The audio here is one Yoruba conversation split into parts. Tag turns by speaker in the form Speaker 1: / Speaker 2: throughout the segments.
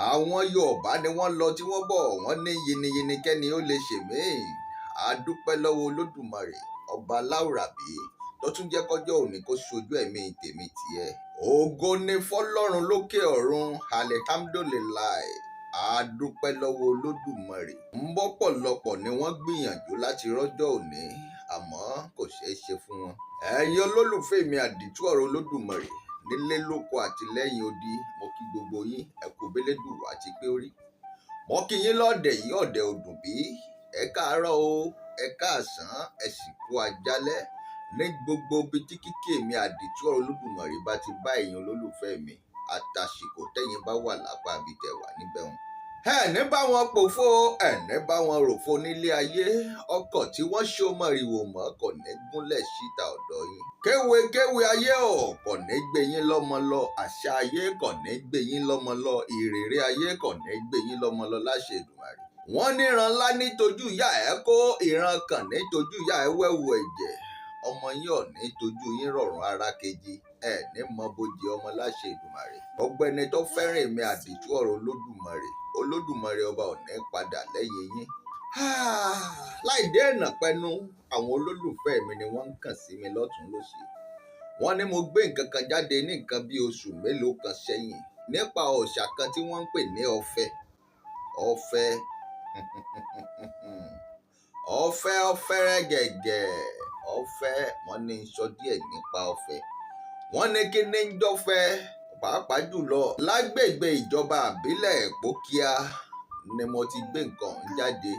Speaker 1: Àwọn Yorùbá ni wọ́n lọ tí wọ́n bọ̀, wọ́n ní yiniyini kẹ́ni ó lè ṣèmíì. A dúpẹ́ lọ́wọ́ Olódùmarè ọba láwùrábí tó tún jẹ́ kọjọ́ òní kó ṣojú ẹ̀mí tèmi tiẹ̀. Ògo ni fọlọ́run lókè ọ̀run, alihamdulilayi. A dúpẹ́ lọ́wọ́ Olódùmarè. Ń bọ́pọ̀lọpọ̀ ni wọ́n gbìyànjú láti rọ́jọ́ òní, àmọ́ kò ṣeé ṣe fún wọn. Ẹ̀yin olólùfẹ́ mi, àdìtú ọ̀rọ̀ Olódùmarè nílé lóko àti lẹ́yìn odi, mo kí gbogbo yín, ẹ kú bélédùwà àti pé ó rí. Mo kí yín lọ́ọ̀dẹ̀ yìí, ọ̀dẹ̀ òdùn bí. Ẹ káàárọ̀ o, ẹ káàsán, ẹ sì kú àjálẹ́ ní gbogbo ibi tí kíkí èmi àdìtú ọ̀rọ̀ Olódùmarè bá ti bá ẹ̀yin olólùfẹ́ mi àtàsìkò tẹ́yin bá wà lápá ibi tẹ́ wà níbẹ̀ wọn. Ẹ̀ní bá wọn pòfo, ẹ̀ní bá wọn ròfo nílé ayé, ọkọ̀ tí wọ́n ṣó mọ̀rìwò mọ́ kò ní gúnlẹ̀ síta ọ̀dọ̀ yín. Kéwe kéwe ayé ò kò ní gbé yín lọ́mọ lọ, àṣà ayé kò ní gbé yín lọ́mọ lọ, ìrèrè ayé kò ní gbé yín lọ́mọ lọ láṣẹ Èdùmàrè. Wọ́n níran ńlá nítojú ìyá ẹ̀ kó ìran kan nítojú ìyá ẹ̀ wẹ̀wù ẹ̀jẹ̀, ọmọ yín ò ní tójú yín rọ̀rùn ara kejì, ẹ ní mọ bójì ọmọ láṣẹ Èdùmàrè. Ọgbẹni tó fẹ́ràn èmi àdìtú ọ̀rọ̀ Olódùmarè, Olódùmarè ọba ò ní padà lẹ́yìn yín. Láì dé ẹ̀nà pẹnu, àwọn olólùfẹ́ mi ni wọ́n ń kàn sí mi lọ́tún lósì. Wọ́n ní mo gbé nǹkan kan jáde ní nǹkan bí oṣù mélòó kan sẹ́yìn nípa òòṣà kan tí wọ́n ń pè ní Ọ̀fẹ́. Ọ̀fẹ́ Ọ̀fẹ́ ọ̀fẹ́rẹ́ gẹ̀gẹ̀ Ọ̀fẹ́. Wọ́n ní sọ díẹ̀ nípa Ọ̀fẹ́. Wọ́n ní kí ní ń jọ́fẹ́, pàápàá jùlọ lágbègbè ìjọba àbílẹ̀ Ìpókíà ni mo ti gbé nǹkan ọ̀hún jáde.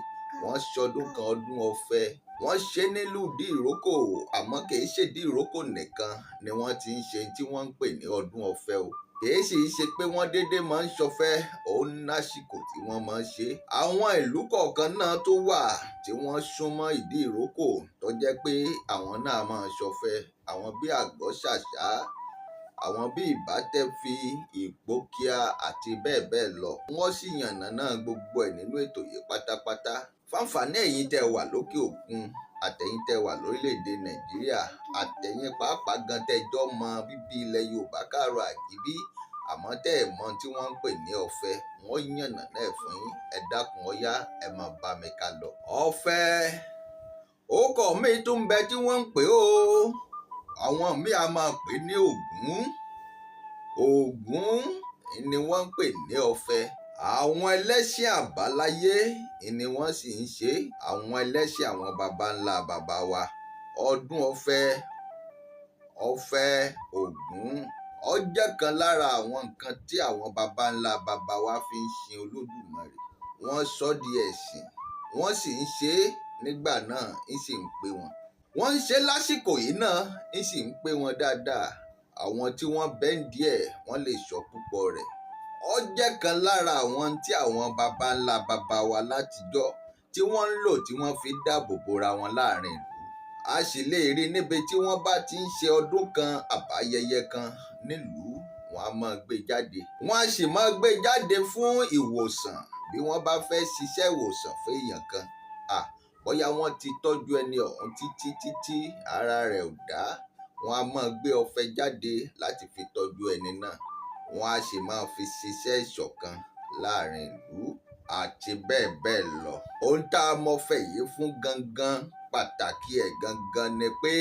Speaker 1: Wọ́n ṣọdún kan, ọdún Ọ̀fẹ́, wọ́n ṣe nílùú Ìdí-Ìrókò, àmọ́ kì í ṣe Ìdí-Ìrókò nìkan ni wọ́n ti ń ṣe tí wọ́n ń pè ní ọdún Ọ̀fẹ́ o. Kì í sì ṣe pé wọ́n déédéé máa ń ṣọfẹ́, òun lásìkò tí wọ́n máa ń ṣe. Àwọn ìlú kọ̀ọ̀kan náà tó wà tí wọ́n súnmọ́ Ìdí-Ìrókò tó jẹ́ pé àwọn náà máa ń ṣọfẹ́, àwọn bíi Àgọ́ Ṣàṣà, àwọn bíi Ìbátẹ́fì, Ìpókíà àti bẹ́ẹ̀ bẹ́ẹ̀ lọ. Wọ́n sì yànnàná gbogbo ẹ̀ nínú ètò yìí pátápátá. Fáǹfààní ẹ̀yin tẹ́ wà lókè òkun, àtẹ̀yin tẹ́ wà lórílẹ̀‐èdè Nàìjíríà, àtẹ̀yin pàápàá gan tẹ́ jọ́ mọ bíbí ilẹ̀ Yorùbá káàrọ̀ àjíbí, àmọ́ tẹ́ ẹ̀ mọ̀ tí wọ́n ń pè ní Ọ̀fẹ́, wọ́n yànnàná ẹ̀ fún yín. Ẹ dákun, ọyá, ẹ máa bá mi ká lọ. Ọ̀fẹ́, orúkọ mi tún ń bẹ tí wọ́n ń pè ó. Àwọn míì á máa pè ní Ògún. Ògún ni wọ́n ń pè ní Ọ̀fẹ́. Àwọn ẹlẹ́sìn àbáláyé ni wọ́n sì ń ṣe, àwọn ẹlẹ́sìn àwọn baba ńlá baba wa. Ọdún Ọ̀fẹ́, Ọ̀fẹ́ Ògún, ó jẹ́ kan lára àwọn nǹkan tí àwọn baba ńlá baba wa fi ń sin Olódùmarè. Wọ́n sọ di ẹ̀sìn, wọ́n sì ń ṣe é nígbà náà, ń sì ń pé wọn. Wọ́n ń ṣe lásìkò yìí náà, ń sì ń pé wọn dáadáa. Àwọn tí wọ́n bẹ́ǹdì ẹ̀, wọ́n lè sọ púpọ̀ rẹ̀. Ó jẹ́ kan lára àwọn tí àwọn baba ńlá baba wa látijọ́ tí wọ́n ń lò tí wọ́n fi dáàbò bora wọn láàrin ìlú. A sì lè rí níbi tí wọ́n bá ti ń ṣe ọdún kan àbáyẹyẹ kan nílùú, wọn á máa gbé jáde. Wọ́n á sì máa gbé jáde fún ìwòsàn bí wọ́n bá fẹ́ ṣiṣẹ́ ìwòsàn fún èèyàn kan. Bóyá wọ́n ti tọ́jú ẹni ọ̀hún títí títí ara rẹ̀ ò dá, wọ́n á máa gbé ọ̀fẹ́ jáde láti fi tọ́jú ẹni náà. Wọ́n á sì máa fi ṣiṣẹ́ ìṣọ̀kan láàrin ìlú àti bẹ́ẹ̀ bẹ́ẹ̀ lọ. Ohun tá a mọ̀fẹ́ yìí fún gangan, pàtàkì ẹ̀ gangan ni pé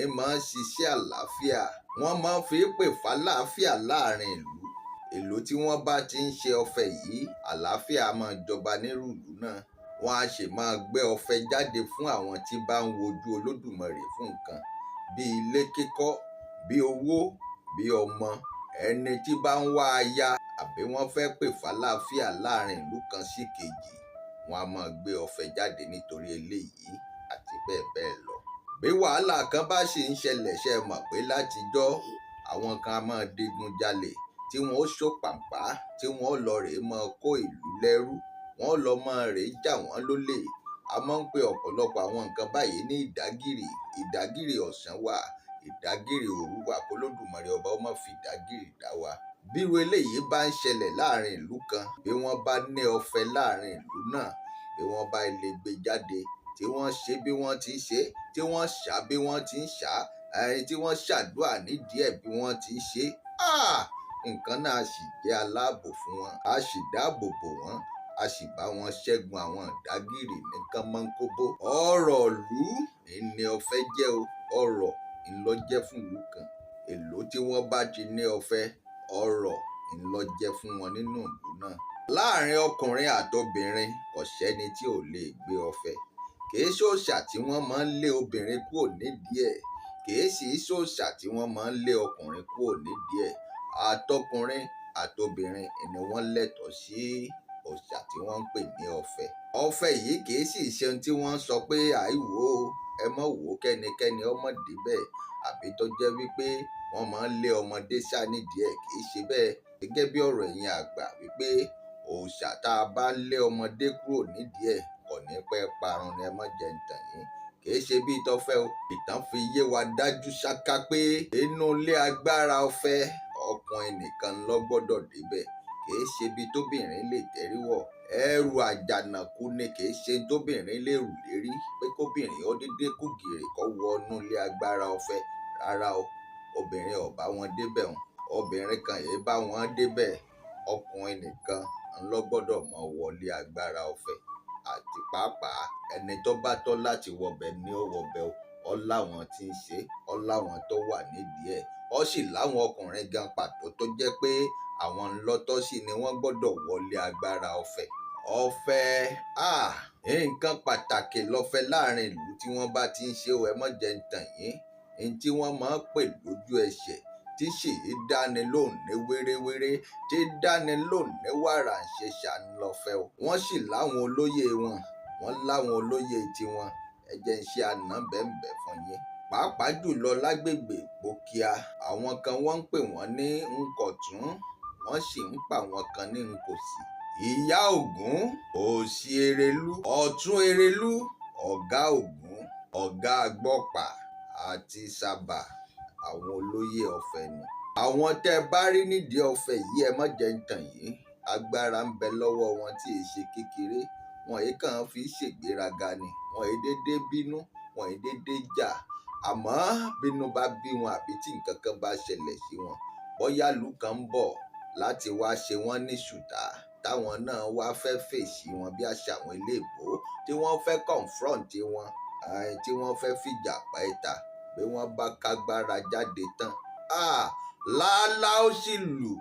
Speaker 1: ẹ máa ń ṣiṣẹ́ àlàáfíà. Wọ́n máa ń fi pè fàlàáfíà láàrin ìlú. Ìlú tí wọ́n bá ti ń ṣe ọ̀fẹ́ yìí, àlàáfíà máa jọba nírú ìlú náà. Wọ́n á sì máa gbé ọ̀fẹ́ jáde fún àwọn tí bá ń wojú Olódùmarè fún nǹkan bíi ilé kíkọ́, bí owó, bí ọmọ, ẹni tí bá ń wá aya, àbí wọ́n fẹ́ pè fàlàáfíà láàrin ìlú kan sí kejì, wọ́n á máa gbé ọ̀fẹ́ jáde nítorí eléyìí àti bẹ́ẹ̀ bẹ́ẹ̀ lọ. Bí wàhálà kan bá sì ń ṣẹlẹ̀, ṣe mọ̀ pé látijọ́ àwọn kan á máa digun jalè tí wọ́n ó ṣòpàpá, tí wọ́n ó lọ rèé máa kó ìlú lẹ́rú, wọ́n ó lọ máa rèé jà wọ́n lólè. A máa ń pe ọ̀pọ̀lọpọ̀ àwọn nǹkan báyìí ní ìdágìrì. Ìdágìrì ọ̀sán wà, ìdágìrì òru wà, k'Olódùmarè ọba ó má fi ìdágìrì dá wa. Bírú eléyìí bá ń ṣẹlẹ̀ láàrin ìlú kan, bí wọ́n bá ní ọ̀fẹ́ láàrin ìlú náà, bí wọ́n bá lè gbé jáde, tí wọ́n ṣe bí wọ́n ti ń ṣe, tí wọ́n ṣá bí wọ́n ti ń ṣá, ẹni tí wọ́n ṣàdúà nídìí ẹ̀ bí wọ́n ti ń ṣe. Nǹkan náà á sì jẹ́ aláàbò fún wọn, á sì dáàbò bò wọ́n, á sì bá wọn ṣẹ́gun àwọn ìdágìrì ní kánmọ́nkóbó. Ọrọ̀ ìlú ní ọ̀fẹ́ jẹ́ o, ọrọ̀ ńlọ jẹ́ fún ìlú kan. Ìlú tí wọ́n bá ti ní ọ̀fẹ́, ọrọ̀ ńlọ jẹ́ fún wọn nínú ìlú náà. Láàrin ọkùnrin àtobìnrin, kò sẹ́ni tí ò lè gbé ọ̀fẹ́. Kìí ṣòòṣà tí wọ́n máa ń lé obìnrin kúrò nídìí ẹ̀, kìí sì ṣòòṣà tí wọ́n máa ń lé ọkùnrin kúrò nídìí ẹ̀. Àtọkùnrin àtobìnrin ni wọ́n lẹ́tọ̀ọ́ sí òòṣà tí wọ́n ń pè ní ọ̀fẹ́. Ọ̀fẹ́ yìí kìí sì ṣe ohun tí wọ́n ń sọ pé àìwò ó, ẹ mọ̀ wò ó, kẹ́nikẹ́ni ọmọ débẹ̀, àbí tó jẹ́ wípé wọ́n máa ń lé ọmọdé sá nídìí ẹ̀, kìí ṣe bẹ́ẹ̀. Gẹ́gẹ́ bí ọ̀rọ̀ ẹ̀yin àgbà wípé òòṣà tá a bá lé ọmọdé kúrò nídìí ẹ̀ kò ní pẹ́ parun ni, ẹ má jẹ́ ń tàn yín. Kìí ṣe bí tọfẹ́ o. Ìtàn fi yé wa dájú ṣáká pé inú ilé agbára ọ̀fẹ́, ọkùnrin nìkan ló gbọ́dọ̀ débẹ̀. Kìí ṣe bí tóbìnrin lè tẹ́ríwọ̀. Ẹrù àjànàkú ni, kìí ṣe tóbìnrin lè rù lérí pé kóbìnrin ó dédé kú gìrì kó wọnú ilé agbára ọ̀fẹ́. Rárá o, obìnrin ò bá wọn débẹ̀ o. Obìnrin kan yìí bá wọn débẹ̀. Ọkùnrin nìkan ló gbọ́dọ̀ mọ wọlé agbára ọ̀fẹ́. Àti pàápàá ẹni tó bá tọ́ láti wọbẹ̀ ni ó wọbẹ̀ o. Ó láwọn tí ń ṣe, ó láwọn tó wà nídìí ẹ̀. Ó sì láwọn ọkùnrin gan pàtó tó jẹ́ pé àwọn ńlọtọ́ sí ni wọ́n gbọ́dọ̀ wọlé agbára ọ̀fẹ́. Ọ̀fẹ́, nǹkan pàtàkì lọ́fẹ́ láàrin ìlú tí wọ́n bá ti ń ṣe o, ẹ má jẹ́ ń tàn yín. N tí wọ́n máa ń pè lójú ẹsẹ̀ tí sì í dáni lóhùn ní wéréwéré, tí dáni lóhùn ní wàrà ń ṣe ṣàǹlọ́fẹ́ o. Wọ́n sì láwọn olóyè wọn, wọ́n láwọn olóyè tiwọn. Ẹ jẹ́ ń ṣe àná bẹ́ẹ̀nbẹ́ẹ̀ fún yín. Pàápàá jùlọ lágbègbè Ìpókíà, àwọn kan wọ́n ń pè wọ́n ní Nkọ̀tún, wọ́n sì ń pa àwọn kan ní Nkòsì. Ìyá Ògún, Òsì Erelú, Ọ̀tún Erelú, Ọ̀gá Ògún, Ọ̀gá Agbọ́pà àti Sábà, àwọn olóyè ọ̀fẹ́ nù. Àwọn tẹ́ ẹ bá rí nídìí ọ̀fẹ́ yìí, ẹ má jẹ́ ń tàn yín. Agbára ń bẹ lọ́wọ́ wọn tí ì ṣe kékeré. Wọn yìí kàn fi ṣègbéraga ni. Wọn yìí dédé bínú, wọn yìí dédé jà. Àmọ́ bínú bá bí wọn àbí tí nǹkan kan bá ṣẹlẹ̀ sí wọn, bóyá ìlú kan ń bọ̀ láti wá ṣe wọ́n ní ṣùtá, táwọn náà wá fẹ́ fèsì wọn bí àṣà àwọn eléèbó tí wọ́n fẹ́ confront wọn, tí wọ́n fẹ́ fìjà pa ìta, bí wọ́n bá kágbára jáde tán, láálá ó sì lù.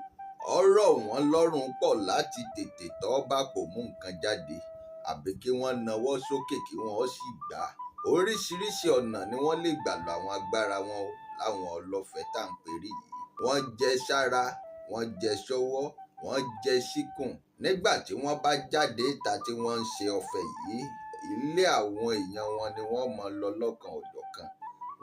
Speaker 1: Ọ̀rọ̀ wọn lọ́rùn pọ̀ láti tètè tọ́ bá kò mú nǹkan jáde, àbí kí wọ́n nawọ́ sókè kí wọ́n sì gbà. Oríṣiríṣi ọ̀nà ni wọ́n lè gbà lo àwọn agbára wọn láwọn ọlọ́fẹ́ tá à ń perí yìí. Wọ́n jẹ sára, wọ́n jẹ sọ́wọ́, wọ́n jẹ síkùn. Nígbà tí wọ́n bá jáde ìta tí wọ́n ń ṣe ọ̀fẹ́ yìí, ilé àwọn èèyàn wọn ni wọ́n mọ lọ lọ́kan òjọ̀kan.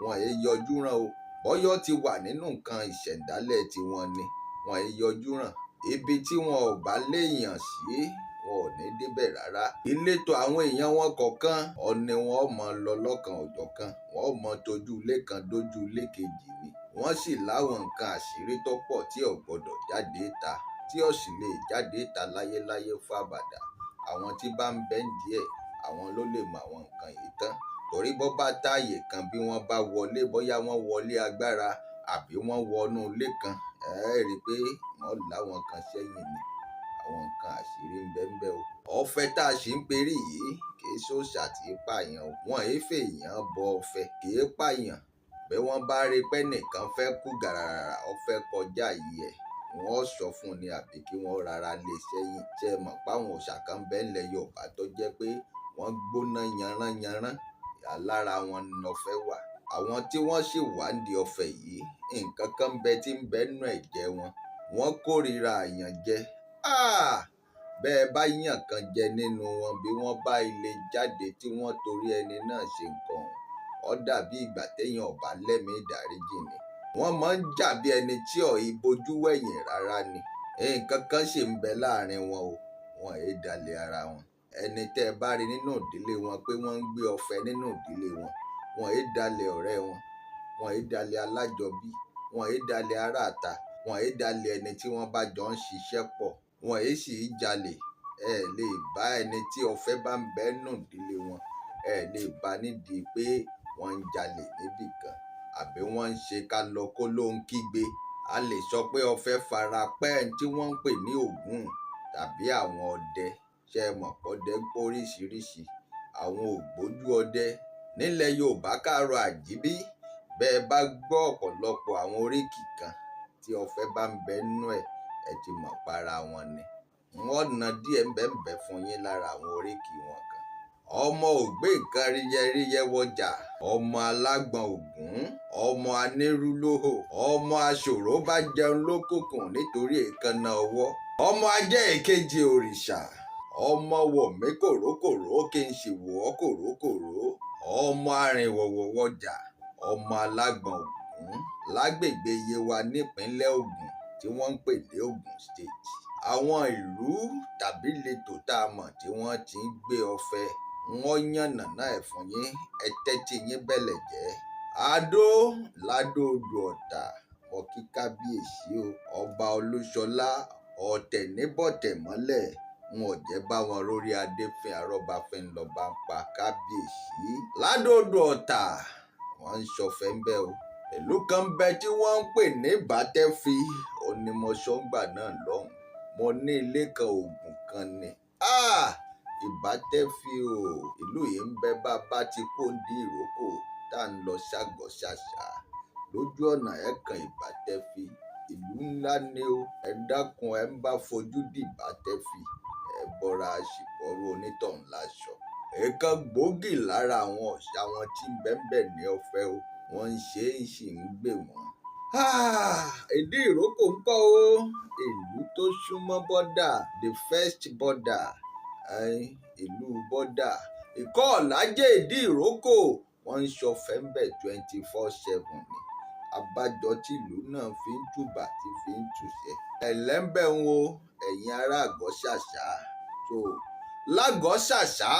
Speaker 1: Wọn èé yọjú ràn o. Bọ́yọ́ ti wà nínú nǹkan ìṣẹ̀dálẹ̀ tiwọn ni, wọn èé yọjú ràn. Ibi tí wọn ò bá léèyàn sí, wọn ò ní débẹ̀ rárá. Ìletò àwọn èèyàn wọn kọ̀ọ̀kan, ọ̀nì wọn ó mọ lọ lọ́kan òjọ̀kan. Wọn ó mọ tójú ilé kan dójú ilé kejì ni. Wọ́n sì láwọn nǹkan àṣírí tó pọ̀ tí ò gbọdọ̀ jáde ìta, tí ò sì lè jáde ìta láyéláyé fún àbàdà. Àwọn tí bá ń bẹ ńdìí ẹ̀, àwọn ló lè mọ àwọn nǹkan yìí tán. Torí bó bá táàyè kan bí wọ́n bá wọlé, bóyá wọ́n wọlé agbára àbí wọ́n wọnú ilé kan, ẹ rí i pé wọ́n láwọn kan sẹ́yìn ni. Àwọn nǹkan àṣírí ń bẹ ń bẹ o. Ọ̀fẹ́ tá a sì ń perí yìí kì í ṣòòṣà tí í pààyàn o. Wọn èé fèèyàn bọ ọ̀fẹ́, kì í pààyàn. Bí wọ́n bá rí pé ẹnìkan fẹ́ kú gàràrà, ó fẹ́ kọjá ààyè ẹ̀, wọ́n ó sọ fún un ni àbí kí wọ́n rárá lé sẹ́yìn. Ṣé ẹ mọ̀ pé àwọn òòṣà kan ń bẹ ńlẹ̀ Yorùbá tó jẹ́ pé wọ́n gbóná yanrán-yanrán, lára wọn lọ̀fẹ́ wà. Àwọn tí wọ́n sì wà nídìí ọ̀fẹ́ yìí, nǹkan kan ń bẹ tí ń bẹ nínú ẹ̀jẹ̀ wọn. Wọ́n kórìíra àyànjẹ. Bẹ́ẹ̀ bá yàn kan jẹ nínú wọn, bí wọ́n bá ilé jáde tí wọ́n torí ẹni náà ṣe nǹkan ọ̀hún, ó dàbí ìgbà téèyàn ò bá lẹ́mìí ìdáríjì ni. Wọ́n máa ń jà bí ẹni tí ò í bojú wẹ̀yìn rárá ni. Nǹkan kan sì ń bẹ láàrin wọn o, wọn èé dalẹ̀ ara wọn. Ẹni tẹ́ ẹ bá rí nínú ìdílé wọn pé wọ́n ń gbé ọ̀fẹ́ nínú ìdílé wọn, wọn èé dalẹ̀ ọ̀rẹ́ wọn, wọn èé dalẹ̀ alájọbí, wọn èé dalẹ̀ aráàta, wọn èé dalẹ̀ ẹni tí wọ́n bá jọ ń ṣiṣẹ́ pọ̀, wọn èé sì í jalè. Ẹ lè bá ẹni tí ọ̀fẹ́ bá ń bẹ nínú ìdílé wọn, ẹ lè bá nídìí pé wọ́n ń jalè níbì kan àbí wọ́n ń ṣe ká lọ kó ló ń kígbe A lè sọ pé Ọ̀fẹ́ fara pẹ́ ẹni tí wọ́n ń pè ní Ògún tàbí àwọn ọdẹ. Ṣé ẹ mọ̀ pọ́dẹ pé oríṣiríṣi? Àwọn ògbójú ọdẹ nílẹ̀ Yorùbá káàárọ̀ àjíbí. Bẹ́ẹ̀ bá gbọ́ ọ̀pọ̀lọpọ̀ àwọn oríkì kan tí Ọ̀fẹ́ bá ń bẹ nínú ẹ̀, ẹ ti mọ̀ para wọn ni. Wọ́n na díẹ̀ ń bẹ ń bẹ fún yín lára àwọn oríkì wọn kan. Ọmọ ògbé nǹkan ríyẹríyẹ wọjà, ọmọ alágbọ̀n Ògún, ọmọ anírúlóhò, ọmọ aṣòro bá jẹun lókùnkùn nítorí èékánná ọwọ́, ọmọ ajé èkejì òrìṣà, ọmọ wọ̀mí kòrókòró kí n sì wọ̀ ọ́ kòrókòró, ọmọ arìnwòwò wọjà, ọmọ alágbọ̀n Ògún lágbègbè Yewa nípínlẹ̀ Ògùn tí wọ́n ń pè ní Ògùn State. Àwọn ìlú tàbí ìletò tá a mọ̀ tí wọ́n ti ń gbé Ọ̀fẹ́, wọ́n yànnàná ẹ̀ fún yín. Ẹ tẹ́tí yín bẹ̀lẹ̀ jẹ́. Adó ládó odò Ọ̀tà, mo kí kábíyèsí o, Ọba Olúṣọlá ọ̀tẹ̀ níbọ̀tẹ̀ mọ́lẹ̀, n ò jẹ́ bá wọn rórí adéfín arọ́bàfin lọ́ba ń pa kábíyèsí. Ládó odò Ọ̀tà, wọ́n ń ṣọ̀fẹ́ ń bẹ́ o. Ìlú kan ń bẹ tí wọ́n ń pè ní Bàtẹ́fì, onímọ̀ṣọ́ngbà náà lọ́hùn. Mo ní ilé kan ògùn kan ni. Ìbátẹ́fì o, ìlú yìí ń bẹ bá bá ti kó di ìrókò tá ń lọ ságọ́ ṣàṣà. Lójú ọ̀nà ẹ̀ kan Ìbátẹ́fì, ìlú ńlá ni o. Ẹ dákun, ẹ ń bá fojú di Ìbátẹ́fì, ẹ bọ́ra àṣìbọ́rú onítọ̀hún láṣọ. Ẹ̀ẹ̀kan gbòógì lára àwọn ọ̀sà wọn tí ń bẹ ń bẹ ní Ọ̀fẹ́ o. Wọ́n ń ṣe é sì ń gbè wọ́n. Ìdí ìrókò ń kọ́ o. Ìlú tó súnmọ́ border, the first border, ìlú border. Ìkọ́-ọ̀lájẹ́ ìdí ìrókò, wọ́n ń ṣọ̀fẹ́ ń bẹ 24/7 ni. Abájọ tí ìlú náà fi ń tùbà tí fi ń tùṣẹ́. Ẹ̀lẹ́ ń bẹ̀ ń wo ẹ̀yin ará Àgọ́ Ṣàṣà. So lágọ̀ọ́ Ṣàṣà,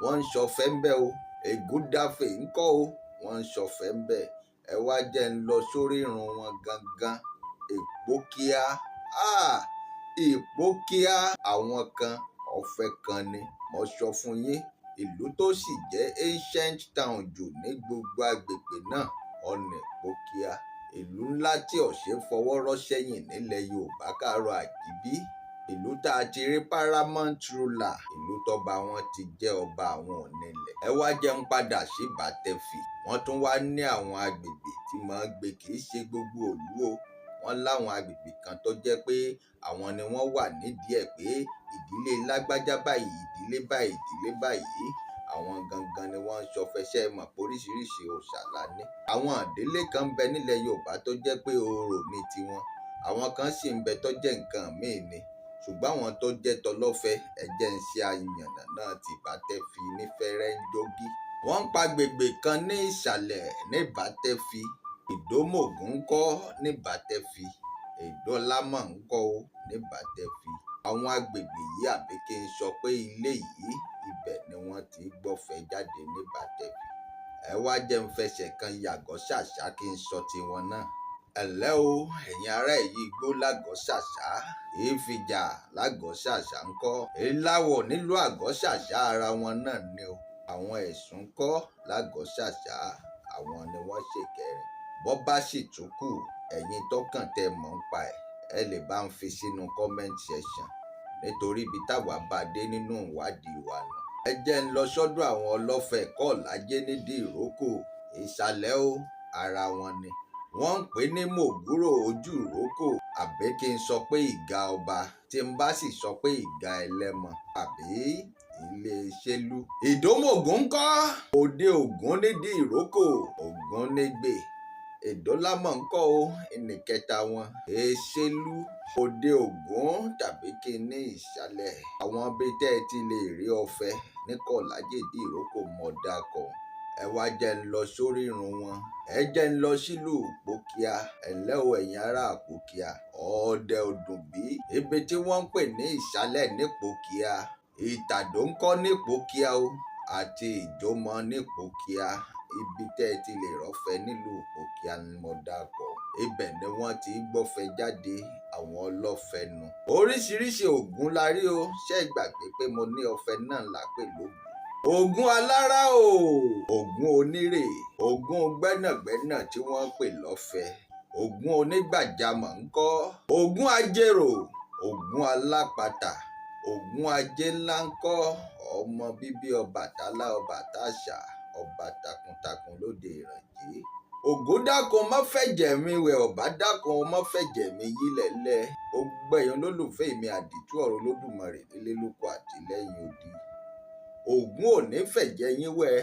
Speaker 1: wọ́n ń ṣọ̀fẹ́ ń bẹ o. Ègúdàfẹ̀ ń kọ́ o, wọ́n ń ṣọ̀fẹ́ ń bẹ. Ẹ wá jẹ́ ń lọ sórí irun wọn gangan. Ìpókíà, Ìpókíà àwọn kan Ọ̀fẹ́ kan ni. Mo sọ fún yín, ìlú tó sì jẹ́ ancient town jù ní gbogbo agbègbè náà, ọ̀nà Ìpókíà. Ìlú ńlá tí ò ṣe é fọwọ́ rọ́ sẹ́yìn nílẹ̀ Yorùbá káàárọ̀ àjíbí. Ìlú tá a ti rí paramount ruler, ìlú tọ́ba wọn ti jẹ́ ọba àwọn onílẹ̀. Ẹ wá jẹ́ ń padà sí Bàtẹ́fì. Wọ́n tún wá ní àwọn agbègbè tí máa ń gbé, kì í ṣe gbogbo ìlú o. Wọ́n láwọn agbègbè kan tó jẹ́ pé àwọn ni wọ́n wà nídìí ẹ̀ pé ìdílé lágbájá báyìí, ìdílé báyìí, ìdílé báyìí, àwọn gangan ni wọ́n ń ṣọ̀fẹ́. Ṣẹ́ ẹ mọ̀ pé oríṣiríṣi òòṣà la ní. Àwọn ìdílé kan ń bẹ nílẹ̀ Yorùbá tó jẹ́ pé orò ní tiwọn. Àwọn kan sì ń bẹ tó jẹ́ nǹkan míì ni. Ṣùgbọ́n àwọn tó jẹ́ tọlọ́fẹ́, ẹ jẹ́ ń ṣe àyànnà náà ti Bàtẹ́fì ní fẹ́rẹ́ ń jógí. Wọ́n ń pa agbègbè kan ní ìsàlẹ̀ ní Bàtẹ́fì. Ìdómògún ń kọ́ ní Bàtẹ́fì. Ìdọ́lámọ̀ ń kọ́ o ní Bàtẹ́fì. Àwọn agbègbè yìí, àbí kí n sọ pé ilé yìí, ibẹ̀ ni wọ́n ti gbọ́fẹ́ jáde ní Bàtẹ́fì. Ẹ wá jẹ́ ń fẹsẹ̀ kan yàgọ́ ṣàṣà kí n sọ tiwọn náà. Ẹ̀lẹ́ o, ẹ̀yin ará èyí igbó lágọ̀ọ́ ṣàṣà, ìfìjà lágọ̀ọ́ ṣàṣà ń kọ́. Ìláwọ̀ nílùú Àgọ́ Ṣàṣà ara wọn náà ni o. Àwọn ẹ̀sùn kọ́ lágọ̀ọ́ ṣàṣà, àwọn ni wọ́n ṣèkẹrin. Bọ́ bá sì tún kù, ẹ̀yin tọ́kàn tẹ mọ̀ ń pa ẹ̀, ẹ lè bá ń fi sínú comment section nítorí ibi táwa bá dé nínú ìwádìí wa nù. Ẹ jẹ́ ń lọ sọ́dọ̀ àwọn ọlọ́fẹ́ kọ́ lájẹ́ nídìí ìrókò ìsàlẹ̀ o, ara wọn ni. Wọ́n ń pè ní Mògúrò ojú ìrókò, àbí kí n sọ pé ìgà ọba, tí n bá sì sọ pé ìgà ẹlẹ́mọ àbí ilé ṣẹlú. Ìdómògún ńkọ́, òde Ògún nídìí ìrókò, Ògún nígbè. Ìdólámọ̀ ńkọ́ o, ìnìkẹta wọn. Èṣèlú òde Ògún tàbí kí n ní ìsàlẹ̀. Àwọn ibi tẹ́ ẹ ti lè rí ọ̀fẹ́ ní Kọ̀lájẹ́ ìdí ìrókò mọ̀ dákọ̀. Ẹ wá jẹ́ ń lọ sórí irun wọn. Ẹ jẹ́ ń lọ sílùú Ìpókíà. Ẹ̀lẹ́ o, ẹ̀yin ará Ìpókíà. Ọ̀ọ́dẹ Òdùnbí, ibi tí wọ́n ń pè ní ìsàlẹ̀ ní Ìpókíà. Ìtàdó ńkọ́ ní Ìpókíà o, àti Ìjọ́mọ ní Ìpókíà. Ibi tẹ́ ẹ ti lè rọ́fẹ́ nílùú Ìpókíà ni mo dákọ̀. Ibẹ̀ ni wọ́n ti gbọ́fẹ́ jáde, àwọn ọlọ́fẹ́ nu. Oríṣiríṣi Ògún la rí o. Ṣé ẹ gbàgbé pé mo ní ọ̀fẹ́ náà là pè lógún? Ògún alára o, Ògún onírè, Ògún gbẹ́nàgbẹ́nà tí wọ́n ń pè lọ́fẹ́, Ògún onígbàjámọ̀ ńkọ́? Ògún ajérò, Ògún alápatà, Ògún ajé ńlá ńkọ́? Ọmọ bíbí Ọbàtálá, Ọbàtáṣà, ọba takuntakun lóde Ìrànjẹ́. Ògún dákun má fẹ̀jẹ̀ mi wẹ̀, ọ̀bá dákun má fẹ̀jẹ̀ mi yílẹ̀ lẹ̀. Gbogbo ẹ̀yin olólùfẹ́ mi, àdìtú ọ̀rọ̀ Olódùmarè nílé lóko àti lẹ́yìn odi. Ògún ò ní fẹ̀jẹ̀ yín wẹ̀,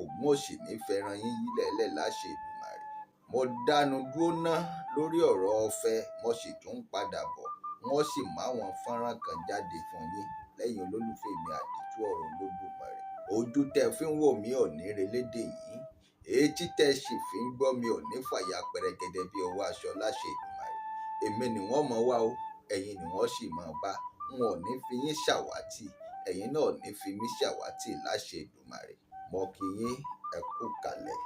Speaker 1: Ògún ò sì ní fẹ́ràn yín yílẹ̀ lẹ̀ láṣẹ Èdùmàrè. Mo dánu dúró ná lórí ọ̀rọ̀ Ọ̀fẹ́, mo sì tún ń padà bọ̀. Wọ́n sì máwọn fọ́nrán kan jáde fún yín lẹ́yìn olólùfẹ́ mi, àdìtú ọ̀rọ̀ Olódùmarè. Ojú tẹ́ fi ń wò mí ò ní relédè yín, etí tẹ́ sì fi ń gbọ́ mi ò ní fàya pẹrẹgẹdẹ bí ọwọ́ aṣọ láṣẹ Èdùmàrè. Èmi ni wọ́n mọ̀ wá o, ẹ̀yin ni wọ́n sì máa bá. N ò ní fi yín ṣàwátì, ẹ̀yin náà ò ní fi mí ṣàwátì láṣẹ Èdùmàrè. Mo kí yín, ẹ kú kalẹ̀.